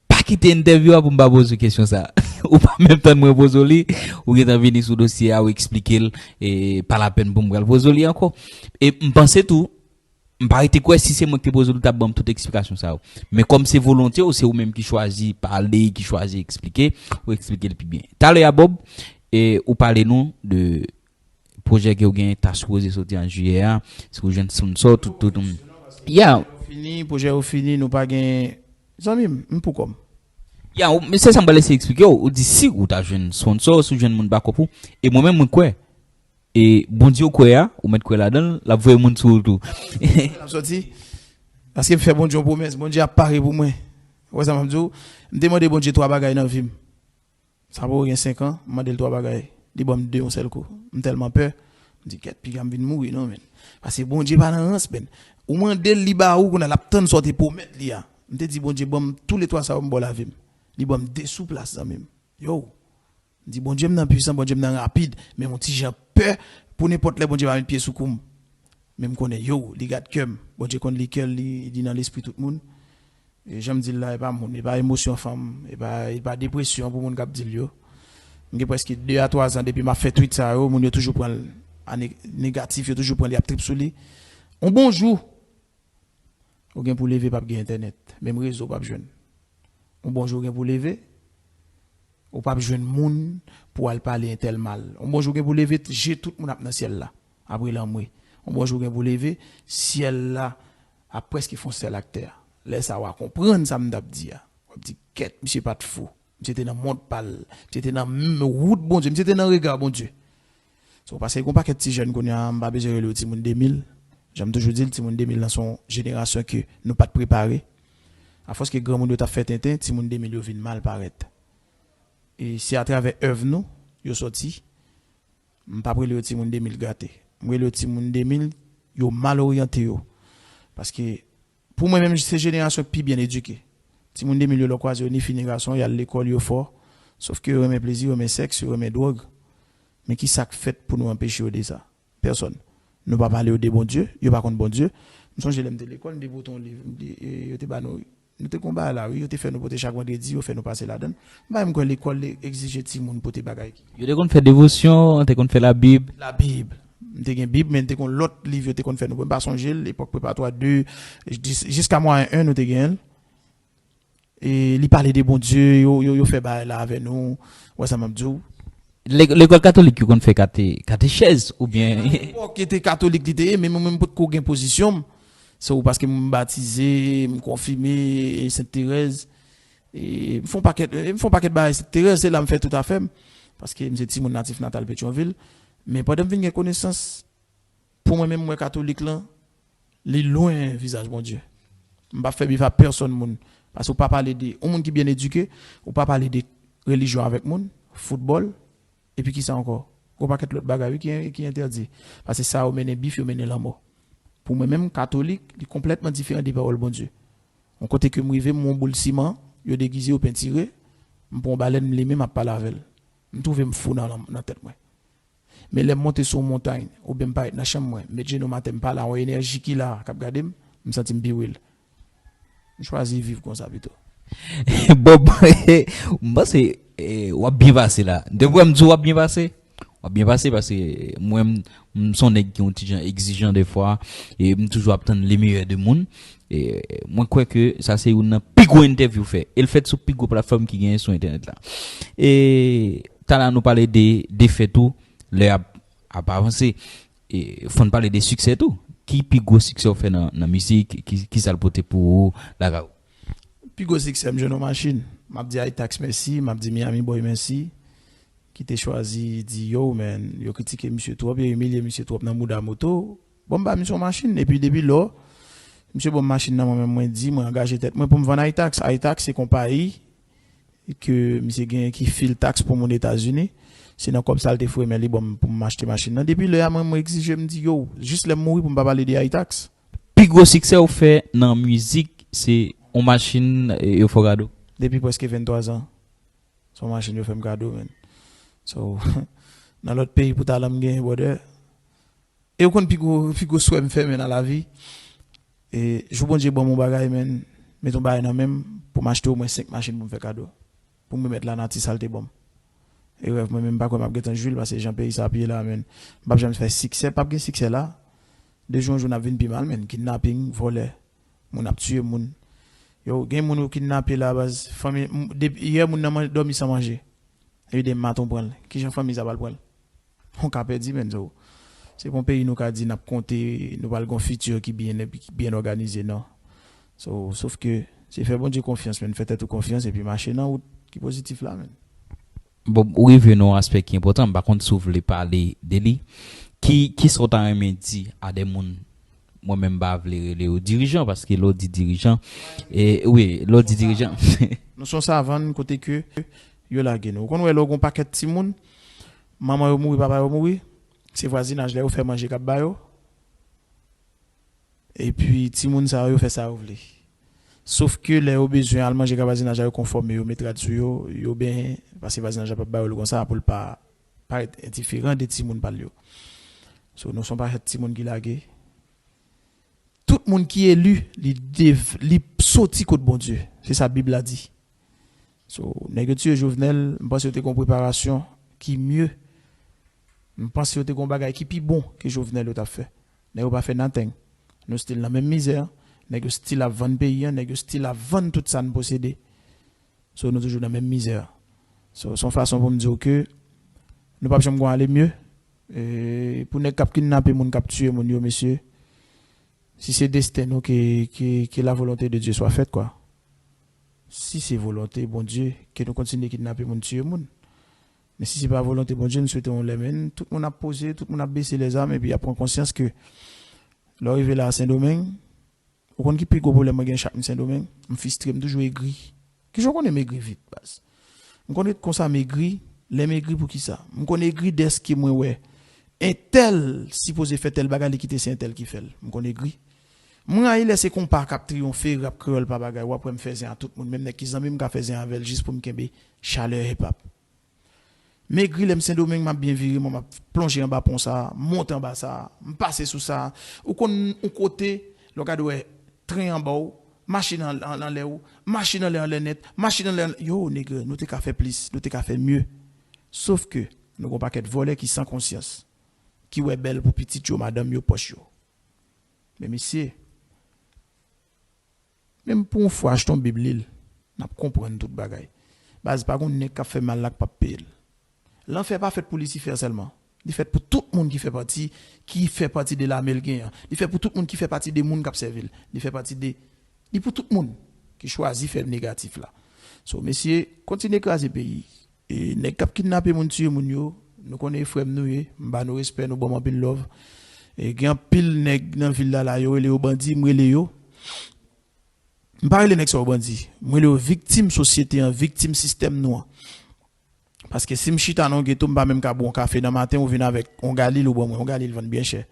pa kite entèvyou a pou m pa poze w kesyon sa. Ou pa menm tann mwen poze w li, ou gentan vini sou dosye a, ou eksplike l, e pa lapèn pou m pral poze w li ankò. E m panse tou, m pa rete kwè si se mwen ki te poze w, li t ap ban m tout eksplikasyon sa yo. Men kòm se volonte w, se ou menm ki chwazi pale, ki chwazi eksplike, ou eksplike l pi byen. Talè a, Bob, e ou pale nou de pwojè ke w gen, ta sipoze soti an jiyè a, si w jwenn sponsò, tout, tout, tout. Ya. Fini, pwojè yo fini, nou pa gen, zanmi m, m pou kò m. Ya, men se sa m pral eseye eksplike w. Ou di si ou ta jwenn sponsò, si w jwenn moun bakòp ou, e mwen menm, mwen kwè. E Bondye ou kwè a, ou mèt kwè ladan l, l ap voye moun sou ou tou. L ap soti. Paske m fè Bondye yon pwomès, Bondye ap pare pou mwen. Ou wè sa m ap di w? M te mande Bondye twa bagay nan vi m. Sa poko gen senk an, m mande l twa bagay. Li ban m de yon sèl kou. M tèlman pè. M di, kèt, piga m vin mouri non, men. Paske Bondye pa nan rans, men. Ou mande l, li ba ou, kounye a l ap tann sa w te pwomèt li a. M te di, Bondye, ban m toulètwa sa yo m ba w lavi m. Li ban m de sou plas, zanmi m. Yo, m di, Bondye m nan pwisan, Bondye m nan rapid, men m yon ti jan pè pou nenpòt lè Bondye va met pye sou kou m. Men m konnen, yo, li gad kè m. Bondye konn li kè l, li, li nan lespri tout moun. E jan m di l la, e pa moun, e pa emosyon fanm, e pa, e pa depresyon pou moun k ap di l yo. M gen prèske de a twa zan depi m ap fè tweet sa yo, moun yo toujou pran l a ne-, negatif, yo toujou pran li ap trip sou li. On bon jou, ou gen pou leve, p ap gen entènèt, menm rezo w p ap jwenn. On bon jou, ou gen pou leve, ou p ap jwenn moun pou al pale entèl mal. On bon jou, ou gen pou leve, je tout moun ap nan syèl la, apre lanmwe. On bon jou, ou gen pou leve, syèl la ap prèske fè yon sèl ak tè a. Lè sa a, w a konprann sa m t ap di a. W ap di, kèt, misye pa t fou. Misye te nan mond pa l. Misye te nan m-, wout Bondye. Misye te nan rega Bondye. So, paske gon pakèt ti jèn kounye a, m pa bezwen rele yo timoun de mil. Jan m toujou di l, timoun de mil lan se yon jenerasyon ke nou pa t prepare. Afòs ke granmoun yo t ap fè tenten, timoun de mil yo vin mal parèt. E se atravè èv nou, yo sòti. M p ap rele yo timoun de mil gate. M rele yo timoun de mil, yo mal oryante yo. Paske, pou mwen menm, se jenerasyon k pi byen edike. Timoun de mil yo, lè w kwaze yo, ni fi ni gason, y al lekòl, yo fò. Sòf ke yo renmen plezi, yo renmen sèks, yo renmen dwòg. Men ki sa k fèt pou nou anpeche yo de sa? Pèsòn. Nou pa pale yo de Bondye, yo pa konn Bondye. M sonje lè m te lekòl, m te pote yon liv, m te, e, yo te ba nou, nou te gon bagay la, wi, yo te fè nou pote chak vandredi, yo fè nou pase ladan l. M pa menm kwè lekòl egzije timoun pote bagay ki Yo te konn fè devosyon, te konn fè Labib. Labib. M te gen Bib, men te gon lòt liv yo te konn fè nou. M pa sonje l, epòk preparatwa de, jis-, jiska mwayen en, nou te gen l. E li pale de Bondye, yo, yo, yo fè bagay la avè nou. Ou wè sa m ap di w? Lè-, lekòl katolik, yo konn fè kate-, katechèz, oubyen Epòk ki te katolik, li te ye, men mwen menm potko gen pozisyon m. Se ou paske m batize, m konfime, e Sent Terèz. E m fè yon pakèt, e m fè yon pakèt bagay, se Terèz, se la m fè tout afè m. Paske m se timoun natif natal Petyonvil. Men pandan m vin gen konesans, pou mwen menm, m wè katolik lan, li lwen vizaj Bondye. M p ap fè bif a pèsòn moun. Paske ou pa pale de, yon moun ki byen edike, ou pa pale de relijyon avèk moun, foutbòl, epi kisa ankò? Gon pakèt lòt bagay, wi, ki, ki entèdi. Paske sa yo mennen bif, yo mennen lanmò. Pou mwen menm, katolik, li konplètman diferan de pawòl Bondye. Yon kote ke m rive, m wè yon boul siman, yo degize, yo pentire, m pran yon balèn, m limen, m ap pale avè l. M twouve m fou nan, nan, nan tèt mwen. Men lè m monte sou yon montay, oubyen m parèt nan chanm mwen, m met jenou m atè, m pale a yon enèji ki la, k ap gade m, m santi m pi real. M chwazi viv konsa pito. Bon, m panse, eh, w ap byen pase la. Depi w ap di w ap byen pase, w ap byen pase paske mwen, m, m se yon nèg ki yon ti jan egzijan defwa, e m toujou ap tann le meilleur de moun. E mwen kwè ke sa se youn nan pi gwo entèvyou w fè. E l fèt sou pi gwo platfòm ki genyen sou entènèt la. E talè a nou pale de defèt ou, lè ap, ap avanse. E fò n pale de siksè tou. Ki pi gwo siksè w fè nan, nan mizik? Ki, ki sa l pote pou ou, lakay ou? Pi gwo siksè, m jwenn yon machin. M ap di Itax mèsi, m ap di Miami Boy mèsi, ki te chwazi di, yo, man, yo kritike misye twòp, yo imilye misye twòp nan mouda moto. Bon, m ba misye yon machin. Epi depi lò, misye ban m machin nan, mwen menm, mwen di, mwen angaje tèt mwen pou m vann Itax. Itax se konpayi ke misye genyen ki fil taks pou moun Etazini. Se nan kòb sa l te foure men li ban m pou m achte machin nan. Depi lè a, mwen, mwen egzije, m di, yo, jis lè m mouri pou m pa pale de Itax. Pi gwo siksè w fè nan mizik, se yon machin, eh, yo fè w kado? Depi prèske venntwa zan. Se yon machin yo fè m kado, man. So, nan lòt peyi pou talan m genyen, brother. E ou konn pi gwo, pi gwo swè m fè, man, nan lavi? E jou Bondye ban m yon bagay, man, met yon bagay nan men m pou m achte omwen senk machin pou m fè kado. Pou m remèt lanati sa l te ban m. E rèv mwen, men m pa kwè m ap gentan jwi l, paske jan peyi sa ap ye la, man, m p ap janm fè siksè, p ap gen siksè la. De jou an jou, n ap vin pi mal, man. Kidnaping, vòlè, moun ap tiye moun. Yo, gen moun yo kidnape la, baz, fanmi, m, depi yè moun nan man-, dòmi san manje. Epi demen maten w pran l. Kijan fanmi sa pral pran l? Ou ka pèdi, man, so. Se pa yon peyi nou ka di n ap konte, nou pral gen yon fiti ki byen, ki byen òganize, non. So, sof ke, se fè Bondye konfyans, man, fè tèt ou konfyans, epi mache nan wout ki pozitif la, man. Bon, ou rive nan yon aspè ki enpòtan, m pa konn si w vle pale de li. Ki, kisa w ta renmen di a de moun Mwen menm m pa vle rele yo dirijan, paske lè w di dirijan, e, wi, lè w di dirijan. Nou se yon savann kote ke yo lage nou. Ou konn wè lè w gen yon pakèt timoun, manman yo mouri, papa yo mouri, se vwazinaj la yo fè manje k ap ba yo. Epi timoun sa yo, yo fè sa yo vle. Sof ke lè yo bezwen al manje ka vwazinaj la, yo konfòme, yo met rad sou yo, yo benyen, paske vwazinaj la p ap ba yo l konsa pou l pa parèt endiferan de timoun pa l yo. So, nou se yon pakèt timoun ki lage. Tout moun ki eli, li, dev, li soti kot Bondye. Se sa Bib la di. So, nèg yo tiye Jovenel, m panse yo te gen yon preparasyon ki mye. M panse yo te gen yon bagay ki pi bon ke Jovenel yo t ap fè. Nèg yo pa fè nothing. Nou still nan menm mizè. Nèg yo still ap vann peyi an, nèg yo still ap vann tout sa n posede. So, nou toujou nan menm mizè. So, se yon fason pou m di w ke nou p ap janm gon ale mye. E pou nèg k ap kidnape moun, k ap tiye moun yo, mesye, si se desten nou, ke, ke, ke la volonté de Dieu soit faite, kwa. Si se volonte Bondye, ke nou kontinye kidnape moun, tiye moun. Men si se pa volonte Bondye, m swete yon lè, men tout moun ap poze, tout moun ap bese lèzam, epi ap pran konsyans ke lè w rive la a Sendomeng, ou konn ki pi gwo pwoblèm mwen gen chak m Sendomeng? M fistre, m toujou egri. Kijan w konnen m egri vit, baz? M konn ret konsa m egri, lè m egri poukisa? M konn egri dèske mwen wè entèl sipoze fè tèl bagay, li kite se entèl ki fè l. M konn egri. M rayi lè se konpa k ap triyonfe, rap kreyòl pa bagay, w ap wè m fè zen a tout moun, menm nèg ki zanmi m ka fè zen avè l jis pou m kenbe chalè hip hop. M egri lè m Sendomeng, m ap byen vire, mwen m ap plonje anba pon sa, monte anba sa, m pase sou sa. Ou konn yon kote, lè w gade w wè tren anba w, machin an, an, anlè w, machin anlè, anlè nèt, machin anlè, anlè. Yo, nèg, nou te ka fè plis, nou te ka fè mye. Sof ke nou gen yon pakèt vòlè ki san konsyans, ki wè bèl pou pitit yo, madanm yo, pòch yo. Men mesye, menm pou yon fwa, achte yon Bib, li l. N ap konprann tout bagay. Baz, pa gon nèg k ap fè mal la k p ap peye l. Lanfè pa fèt pou Lisifè sèlman. Li fèt pou tout moun ki fè pati, ki fè pati de lame l genyen an. Li fèt pou tout moun ki fè pati de moun k ap sèvi l. Li fè pati de, li pou tout moun ki chwazi fè negatif la. So, mesye, kontinye kraze peyi. E nèg k ap kidnape moun, tiye moun yo, nou konnen e frè m nou ye, m ba nou respè, nou ban m anpil love. E gen anpil nèg nan vil la, la, yo rele yo bandi, m rele yo. M pa rele nèg sa yo bandi. M rele yo viktim sosyete an, viktim sistèm nou an. Paske si m chita nan yon geto, m pa menm ka bwè yon kafe nan maten, ou vin avèk yon galil ou ban mwen, yon galil vann byen chè.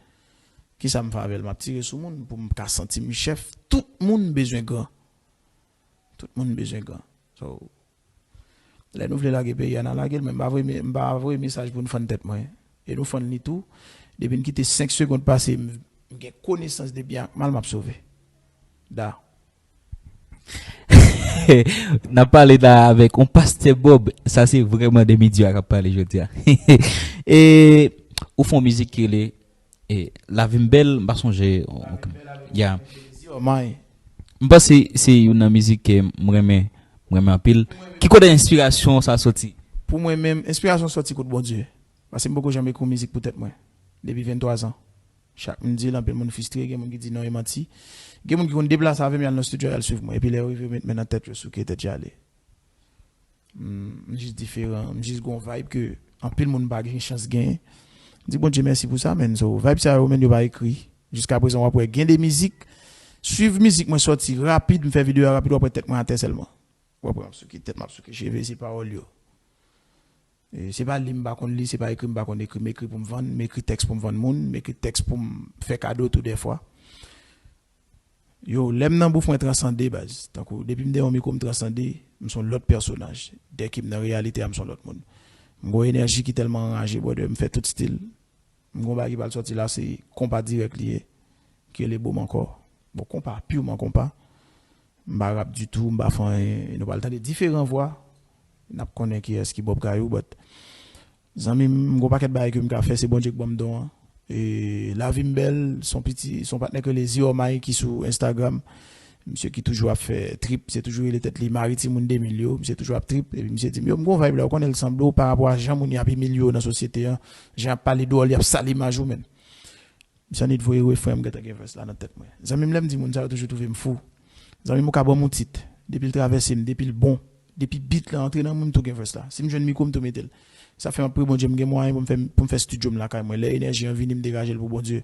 Kisa m fè avè l? M ap tire sou moun pou m ka santi m chèf. Tout moun bezwen gran. Tout moun bezwen gran. So, lè nou vle lage peyi a, n a lage l, men m pa voye, m pa voye mesaj pou n fann tèt mwen. E nou fann li tou. Depi n kite senk segonn pase, m, m gen konesans de byen ak mal, m ap sove. Da. N ap pale la avèk yon pastè Bob. Sa se vrèman de medya k ap pale jodi a. E ou fè yon mizik ki rele, e, Lavi m bèl, m pa sonje. Ya. M panse se youn nan mizik ke m renmen, m renmen anpil. Ki kote enspirasyon sa soti? Pou mwen menm, enspirasyon soti kot Bondye. Paske m poko janm ekri yon mizik pou tèt mwen. Depi venntwa zan. Chak m di l, anpil moun fistre, gen moun ki di non, e manti. Gen moun ki konn deplase avè m, y al nan estidyo, y al swiv mwen. Epi lè yo rive, yo met men nan tèt yo, souke tèt yo ale. M, m jis diferan, m jis gon vibe ke anpil moun pa gen chans genyen. M di Bondye mèsi pou sa, men. So, vibe sa yo, men, yo pa ekri. Jiska prezan, w ap wè gen de mizik. Swiv mizik mwen sòti rapid, m fè videyo a rapid, w ap wè tèt mwen atè sèlman. W ap wè m ap souke tèt, m ap souke cheve, se pawòl yo. E se pa li m pa konn li, se pa ekri m pa konn ekri. M ekri pou m vann, m ekri tèks pou m vann moun, m ekri tèks pou m fè kado tou dèfwa. Yo, lè m nan bouf mwen transande, baz. Tankou, depi m dèyè yon mikwo, m transande, m se yon lòt pèsonaj. Dèke m nan reyalite a, m se yon lòt moun. M gon enèji ki tèlman anraje, brother, m fè tout stil. M gon bagay ki pral sòti la, se konpa dirèk li ye, ki rele Bo m ankò. Bon, konpa, piman konpa. M pa rap ditou, m pa fè anyen. Nou pral tande diferan vwa. N ap konnen kiyès ki Bob Kayou, but zanmi m, m gon pakèt bagay ke m ka fè, se Bondye k ban m don an. E lavi m bèl, se yon piti, se yon patnè k rele Ziormay ki sou Instagram. Misye ki toujou ap fè trip, misye toujou rele tèt li mari timoun de mil yo, misye toujou ap trip, epi misye di m, yo, m gon vibe la, ou konnen l sanble w parapò a jan moun y ap imilye w nan sosyete an, jan y ap pale dwòl, y ap sal imaj ou, menn. Misye annik voye refren, m gentan gen verse la nan tèt mwen. Zanmi m, lè m di moun sa, yo toujou twouve m fou. Zanmi m, ou ka ban m yon tit. Depi l travèse m, depi l bon, depi beat la antre nan mwen, m tou gen verse la. Si m jwenn mikwo, m tou mete l. Sa fè m ap priye Bondye, m gen mwayen pou m fè, pou m fè estidyo m lakay mwen. Lè enèji an vini, m degaje l pou Bondye.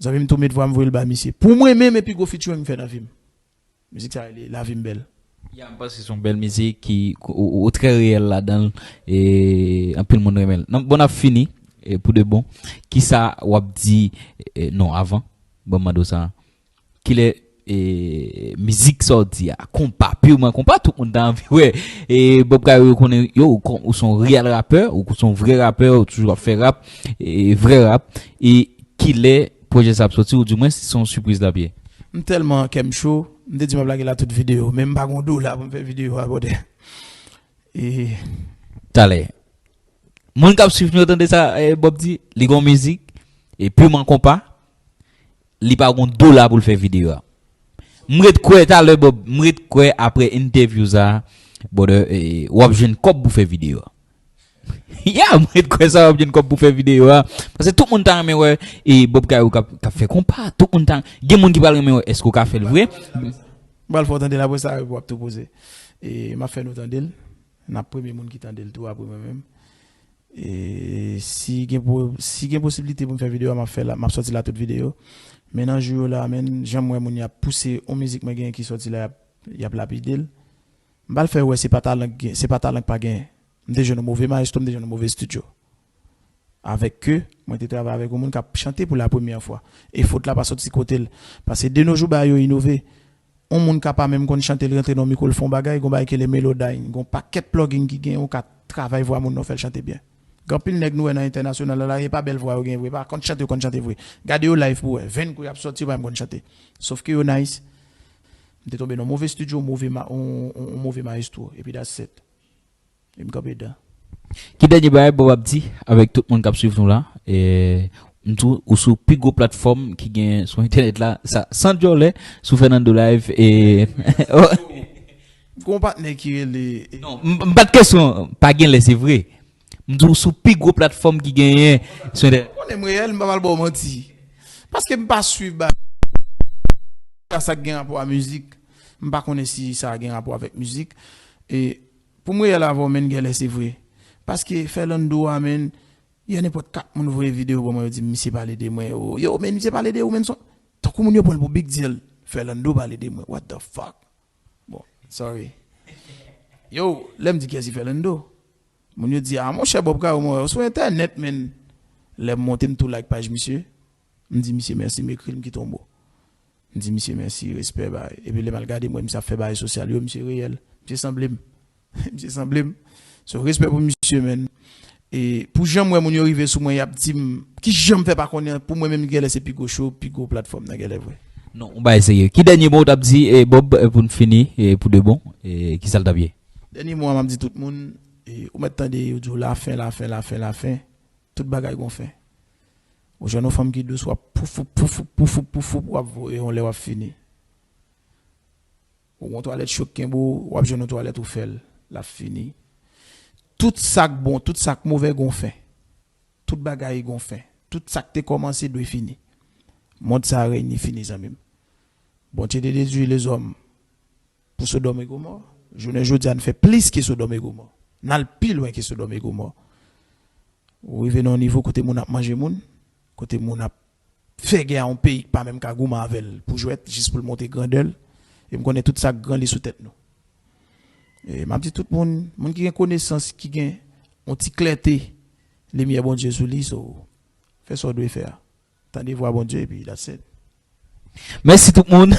Zanmi m tou met vwa m voye l ba misye. Pou mwen menm, epi gwo featuring m fè nan vi m. Mizik sa rele Lavi m bèl. Ya, m panse se yon bèl mizik ki ou, ou trè reyèl ladan l. E anpil moun renmen l. Bon, n ap fini, e pou de bon. Kisa w ap di? E, non, avan, bon, m mande w sa. Kilè, e, mizik sa w di a, konpa, pirman konpa, tout moun ta anvi wè. E Bob Kayou, yo konnen, yo, ou se yon reyèl rapè, ou se yon vrè rapè, ou toujou ap fè rap, e vrè rap. E kilè pwojè sa ap sòti, ou di mwen se yon sipriz l ap ye? M tèlman kè m cho, m te di m ap lage la tout videyo, men m pa gon dola pou m fè videyo a, brother. E talè, moun k ap swiv nou yo tande sa, e, Bob di, li gon mizik, e pirman konpa, li pa gon dola pou l fè videyo a. M ret kwè talè, Bob, m ret kwè apre entèvyou sa, brother, e, w ap jwenn kòb pou fè videyo a. Ya, m ret kwè sa, w ap jwenn kòb pou fè videyo a. Paske tout moun ta renmen wè, e, Bob Kayou k ap, k ap fè konpa. Tout moun ta, gen moun ki pral renmen wè, èske w ka fè l vre? M pral fè w tande l, apre sa, w ap tou poze. E, m ap fè nou tande l. N ap premye moun ki tande l tou apre mwen menm. E si gen, si gen posiblite pou m fè videyo a, m ap fè la, m ap sòti la tout videyo. Men nan jou yo la, men, jan m wè moun y ap pouse yon mizik mwen genyen ki sòti la, y ap, y ap lapide l. M pral fè yo wè se pa talan k gen, se pa talan k pa genyen. M te jwenn yon move maestro, m te jwenn yon move estidyo. Avèk ke mwen te travay avèk yon moun k ap chante pou la premyè fwa. E fot la pa sòti kote l. Paske de nos jours, bagay yo inove. Yon moun ka pa menm konn chante, l rantre nan yon mikwo, l fè yon bagay, gon bagay ki rele Melodyne, gon pakèt plugin ki gen, ou ka travay vwa moun nan, ou fè l chante byen. Gen anpil nèg nou wè nan entènasyonal la, e pa bèl vwa yo gen vre, pa konn chante, yo konn chante vre. Gade yo live pou wè, venn kou y ap sòti, yo pa menm konn chante. Sòf ke yo nice. M te tonbe nan move estidyo, move ma, yon, yon, yon move maestro, epi that's it. E m kanpe dan. Ki dènye bagay Bob ap di avèk tout moun k ap swiv nou la? E, m di w, ou sou pi gwo platfòm ki gen sou entènèt la, sa, san djòlè, sou Fernando Live. E, Gon patnè ki rele. Non, m, m pa t kesyon, pa gen lè, se vre. M di w, sou pi gwo platfòm ki genyen sou entènèt. Konnen m reyèl, m pa pral ba w manti. Paske m pa swiv ba sa k gen rapò a mizik. M pa konnen si sa gen rapò avèk mizik. E pou m reyèl avè w, menn, genlè se vre. Paske Fernando a, menn, yè nenpòt kat moun voye videyo ban mwen, yo di m misye pale de mwen. Yo, yo, menn, misye pale de ou, menn, son. Tankou moun yo pran l pou big deal. Fernando pale de mwen. What the fuck? Bon, sorry. Yo, lè m di kiyès ki Fernando, moun yo di, a, monchè, Bob Kayou, mwen wè w sou entènèt, menn. Lè m monte, m tou like paj misye. M di misye mèsi, m ekri l, m kite yon mo. M di misye mèsi, respè, bay. Epi lè m al gade, m wè misye ap fè bagay sosyal yo, misye reyèl. Misye sanble m. Misye sanble m. So, respè pou misye, menn. E pou jan m wè moun yo rive sou mwen, y ap di m, ki jan m fè pa konnen, pou mwen menm, genlè se pi gwo show, pi gwo platfòm nan genlè vre. Non, yon bagay serye. Ki dènye mo w t ap di, e, Bob, e, pou n fini, e, pou de bon? E, kisa l t ap ye? Dènye mo a, m ap di tout moun, e, ou mèt tande yo di w lafen, lafen, lafen, lafen. Tout bagay gon fen. Ou jwenn yon fanm ki dous, w ap pouf, pouf, pouf, pouf, pouf, w ap voye yon lè w ap fini. Ou gon twalèt cho k kenbe w, w ap jwenn yon twalèt ou fè l, l ap fini. Tout sa k bon, tout sa k move gon fen. Tout bagay gon fen. Tout sa k te kòmanse dwe fini. Mond sa a reyini fini, zanmi m. Bondye te detwi lezòm pou Sodòm e Gomò. Jounen jodi a, n fè plis ke Sodòm e Gomò. N al pi lwen ke Sodòm e Gomò. Ou rive nan yon nivo kote moun ap manje moun, kote moun ap fè gè a yon peyi k pa menm ka goumen avè l pou jwèt, jis pou l montre grandè l. E m konnen tout sa k gran li sou tèt nou. E m ap di tout moun, moun ki gen konesans, ki gen yon ti klète, limyè Bondye sou li, so, fè sa w dwe fè a. Tande vwa Bondye, epi that's it. Mèsi tout moun.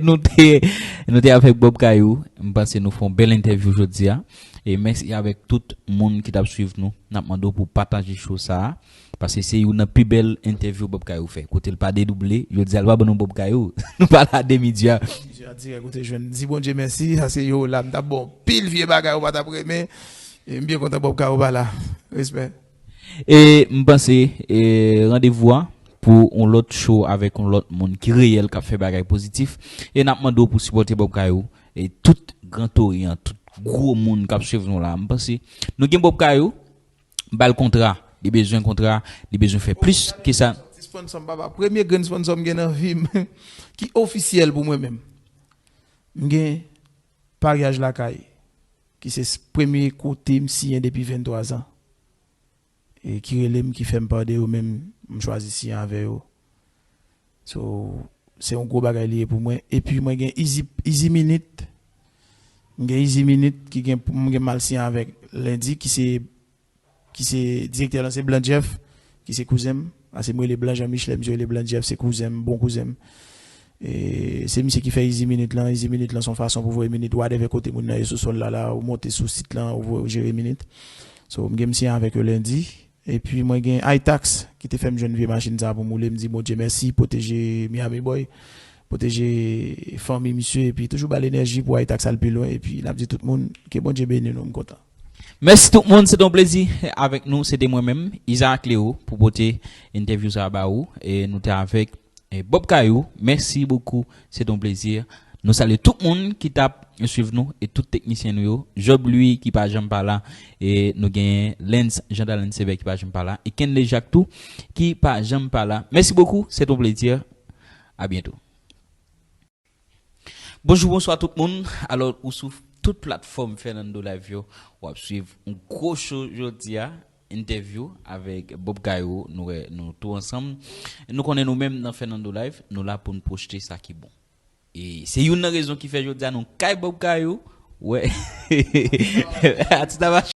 Nou te, nou te avèk Bob Kayou. M panse nou fè yon bèl entèvyou jodi a. E mèsi avèk tout moun ki t ap swiv nou. N ap mande w pou pataje show sa a. Paske se youn nan pi bèl entèvyou Bob Kayou fè. Kote l pa dedouble. Jodi a, l pa ban nou Bob Kayou. Nou pa la de midi a. Midi a dirèk ou te jwenn. Di Bondye mèsi. Sa se yo la. M t ap ba w pil vye bagay ou pa t ap renmen. E m byen kontan Bob Kayou pa la. Respè. E m panse, e, randevou a pou yon lòt show avèk yon lòt moun ki reyèl, k ap fè bagay pozitif. E n ap mande w pou sipòte Bob Kayou e tout Grand Orient, tout gwo moun k ap swiv nou la. M panse nou gen Bob Kayou, ba l kontra, li bezwen kontra, li bezwen fè plis ke sa. Sponsò m, papa, premye grenn sponsò m gen nan vi m, ki ofisyèl pou mwen menm. M gen Paryaj Lakay, ki se s-, premye kote m siyen depi venntwa zan. E ki rele m, ki fè m pa de yo menm, m chwazi siyen avè yo. So, se yon gwo bagay li ye pou mwen. Epi mwen gen Easy, Easy Minute. Mwen gen Easy Minute ki gen, mwen gen m al siyen avèk Lendi, ki se, ki se direktè lan, se Blan Jeff, ki se kouzen m. Ase m rele Blan Jean Michelet, misye rele Blan Jeff, se kouzen m, bon kouzen m. E se misye ki fè Easy Minute lan. Easy Minute lan se yon fason pou voye minit whatever kote moun nan ye sou sòl la, la, ou monte sou sit lan, ou voye, ou jere minit. So, m gen m siyen avèk yo Lendi. Epi mwen gen Itax ki te fè m jwenn vye machin sa pou m woule. M di Bondye mèsi, pwoteje Miami Boy, pwoteje fanmi misye, epi toujou ba l enèji pou Itax al pi lwen. Epi n ap di tout moun, ke Bondye beni nou, m kontan. Mèsi tout moun, se te yon plezi avèk nou, se te mwen menm, Isaac Léo, pou pote entèvyou sa a ba ou, e nou te avèk e Bob Kayou, mèsi bokou, se te yon plezi. Nou salye tout moun ki t ap swiv nou e tout teknisyen nou yo. Job Louis ki pa janm pa la, e nou genyen Lens, Jean Dalen Sevè ki pa janm pa la, e Kenley Jacques tou ki pa janm pa la. Mèsi bokou, se te yon plezi. A byento. Bonjou, bonswa tout moun. Alò, ou sou tout platfòm Fernando Live yo, w ap swiv yon gwo show jodi a, entèvyou avèk Bob Kayou. Nou wè, nou tou ansanm. Nou konnen nou menm nan Fernando Live, nou la pou n pwochte sa ki bon. E se youn nan rezon ki fè jodi a nou kay Bob Kayou. Wè. Atis la mache.